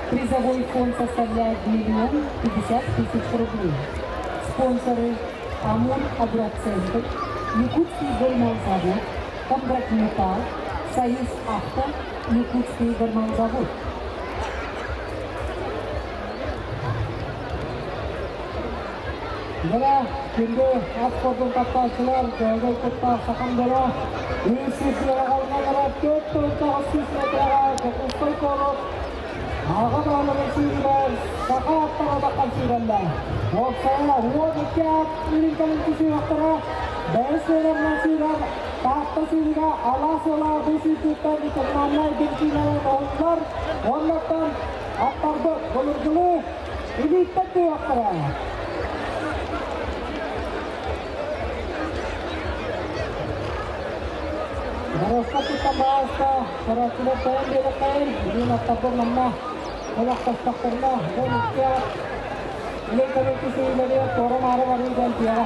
Призовой фонд составляет 1 050 000 рублей. Спонсоры «Амур Агроцентр», Якутский гормонзавод, Кондратметалл, Союз Авто, Якутский гормонзавод. Дьэ, күндү ат спордун таптааччылар, көөгөй куттаах сахам дьоно, үс сүүс 4900 метраҕа Дьокуускай куорат аҕа баһылыгын сүүрүгэр саха аттара таххан сүүрэллэр. Уопсайа 12 ат илин кэлин түсүһүөхтэрэ, бэйэ сыаларынан сүүрэр Таатта сүүрүгэ алаас ыала бу сүүрдүүттэн национальнай бензинэлэр оһоллор, оннуттан аттарбыт былыргылыы илииттэн түһүөхтэрэ. Дороска туттан баҕаста, көрөөччүлэр тойон биэрэккэйин, билигин аттарбыт манна олохтостохторуна, бу икки ат илин кэлин түсүһүүлэригэр туора-маары барыы диэн тиэҕэ.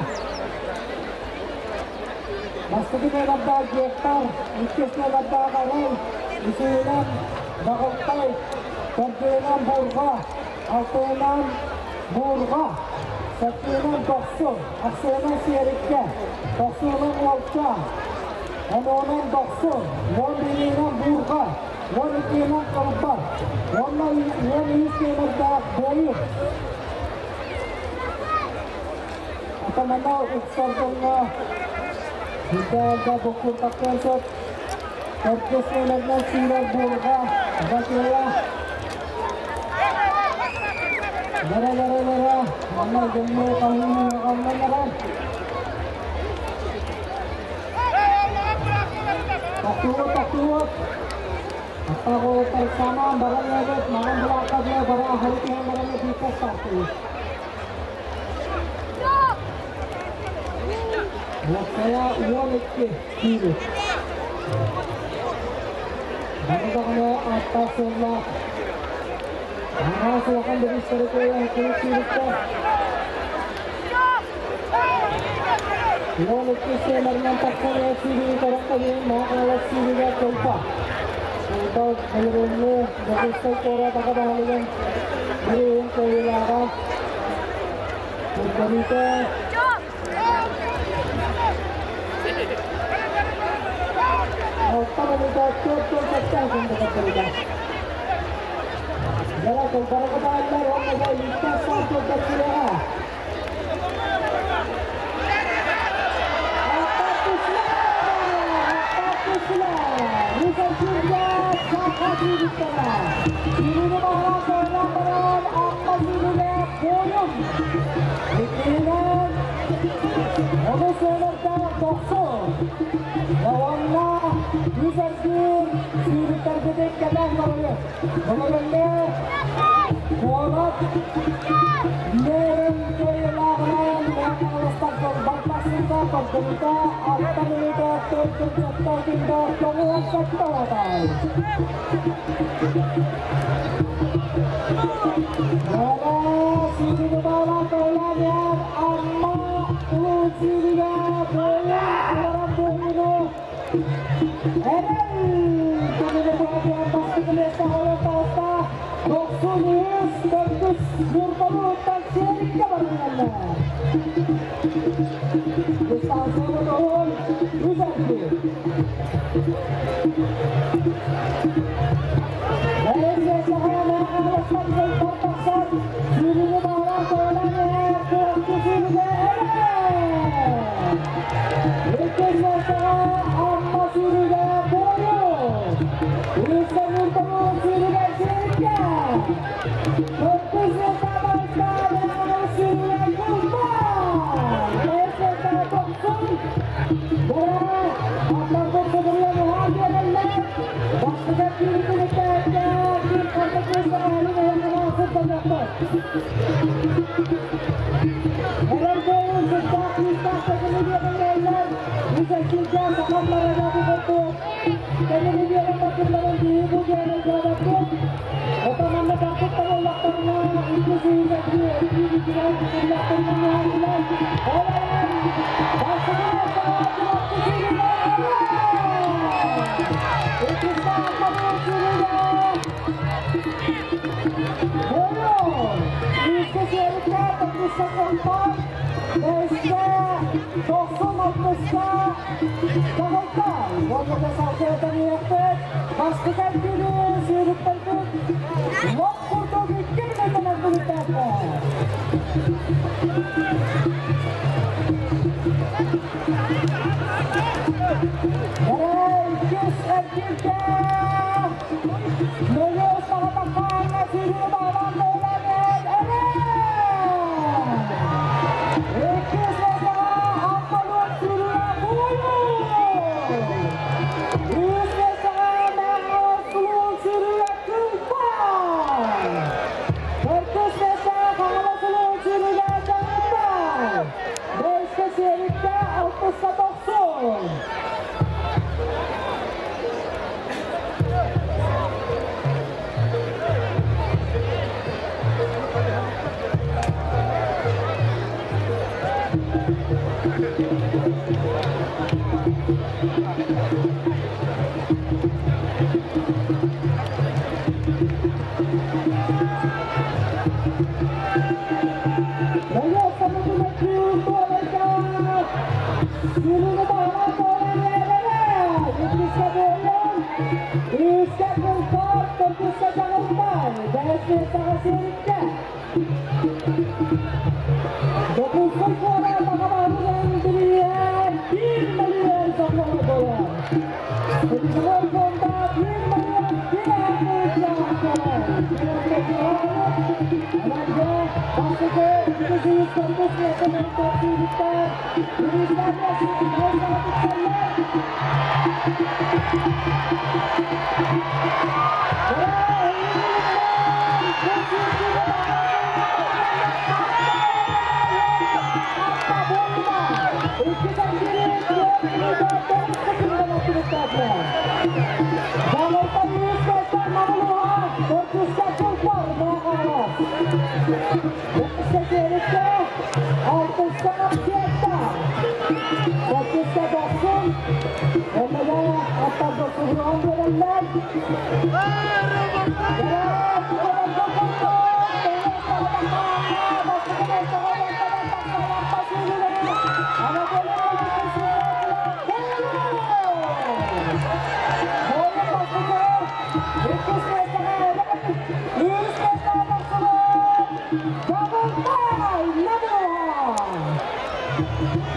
Бастакы нүөмэрдээх Гектор, иккис нүөмэрдээх Арай, үсүһүнэн Баҕылтай, төрдүһүнэн Буурҕа, алтыһынан Буурҕа, сэттиһинэн Дохсун, ахсыһынан Сиэриккэ, тохсуһунан Уолча, онуһунан Дохсун, 11-инэн Буурҕа, 12-инэн Кылбар, уонна 13 нүөмэрдээх Буойун. Атамана уксар дьоҥҥо Бүтэйгэ буккуртахтан сөп. Төрдүс нүөмэринэн сүүрэр Буурҕа, Затея. Бара бара бара, манна дьоҥҥо хаһыыны аҕаллан барар. Тохтуут, тохтуут. Аттаах уолаттар самаан баран эбит, маҥан былаахха дьэ бара аһары түһэн баран эпииккэ стартыыр. Уопсайа 12 киирик. Бары даҕаны ааттаах-суоллаах араас улахан бириистэри кыайан киирик киириктэр. 12 сиэмэринэн тахсан сүүрүү көрөн кэбиһин Маҕалас сүүрүүгэ кылба. Кылба былырыыҥҥы Дьокуускай куорат аҕа баһылыгын бирииһин кыайыылааҕа Көрдөрүүтэ алта минута 47 секунда көрдөрүүтэ. Дьара кылбарыгы бааллар уонна да илииттээх саас көрдөрүүгэ. Куорат мэрин кыайыылааҕынан Мэҥэ Бартасыта көрдөрүүтэ алта мүнүүтэ 47 күндэ 97 уотай. Мэра сүүрүгү баалаан көһүлээн иһэр Амма улуус сүүрүгэ буойун уларан буойуну Эрэл көмөлө туһатыгар бастакы миэстэ олор таҕыста. 93 төрдүс Ньурбалууттан Сиэриккэ барыллаллар. Дистанцияны тоһуон үс эргиир. Бэһис миэстэҕэ Мэҥэ Хаҥаластан тахсар сүүрүүнү баһылаан көҕүлээн иһэр Куоракчы сүүрүгэ Эрэл! Иккис миэстэҕэ Амма сүүрүгэ Буойун! Үһүскэ Ньурбалуу сүүрүгэ Сиэриккэ! Төрдүс миэстэҕэ таҕыста Мэҥэ Хаҥалас сүүрүгэ Кулба! Бэһис миэстэҕэ Дохсун! Бэрэ аттарбыт субуруйан уһаан биэрэллэр. Бастакы киирбититтээккэ ким ханнык миэстэҕэ иһэрин эһиэхэ сырдатыахпыт. Эрэл буойун сыттаах күүстээх тэтими биэрэн иһэллэр. Үс эргииргэ сахаллара да бу курдук тэтими биэрэн барбыттарын биһи бу диэн өйдөөбөппүт. Оттон манна барбыттар буоллахтарына икки сүүс эргиир эргиир иккилэхтэринэн иһэллэр. Ол эрэн бастакы миэстэҕэ Чурапчы сүүрүгэ Иккистээх Мабур сүүрүгэ Буойун! Икки сиэриккэ тохсуска кылбай, бэскэ тохсун алтыска Чаҕылтай. Уонна салгыатан иһиэхпит. Бастакы эргиири сүүрүктэрбит лоп курдук икки мүнүүтэнэн түмүктээтилэр. Эрэ иккис эргииргэ Нөҥүө саҕатаххааҥҥа сүүрүү баалаан бөһүлээн эрэ! Иккис миэстэҕэ Ампалык сүүрүүгэ буойун! Үс миэстэҕэ Мэҥэ Сулуун сүүрүүгэ Кыйпай! Төрдүс миэстэҕэ Хаҥалас улууһун сүүрүүгэ Дьаҥытай! Бэскэ Сиэриккэ алтыска тохсун! Дьокуускай куорат аҕабаһынан билиэн биир мөлүйүөн сомоҕо буолар. Итиннэр фонда биир мөлүйүөн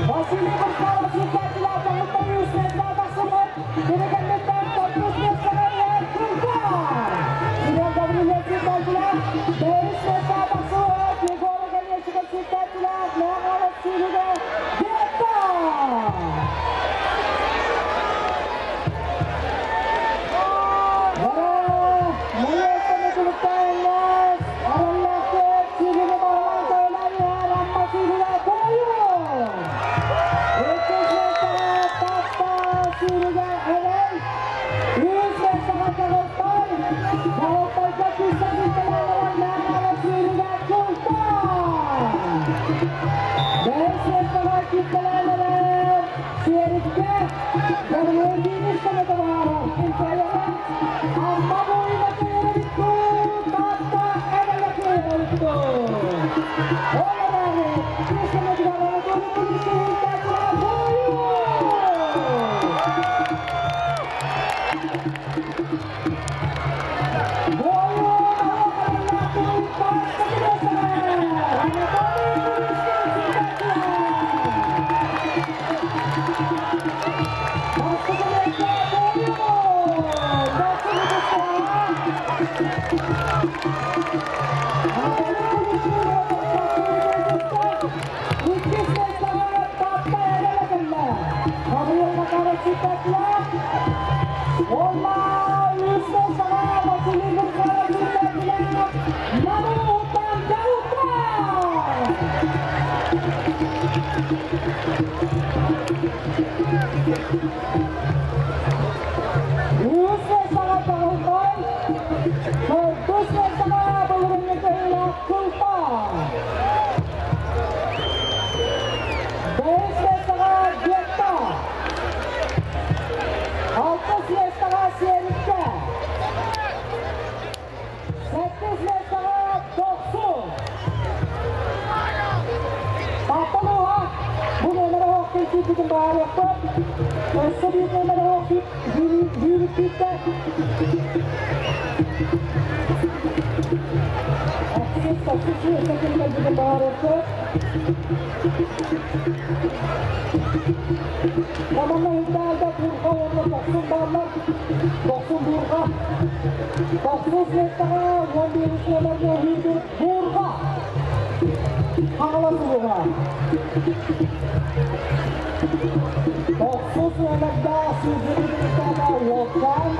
Василий Буркалов Миэстэ киллэрбитин баҕарыахпыт. Манна иһиттээх буурҕа уонна дохсун бааллар. Дохсун буурҕа. Тохсус миэстэҕэ 11 нүөмэргэ киирбит буурҕа. Хаҥалас улууһа. Тохсус нүөмэрдээх сүүрбүт уолчаан.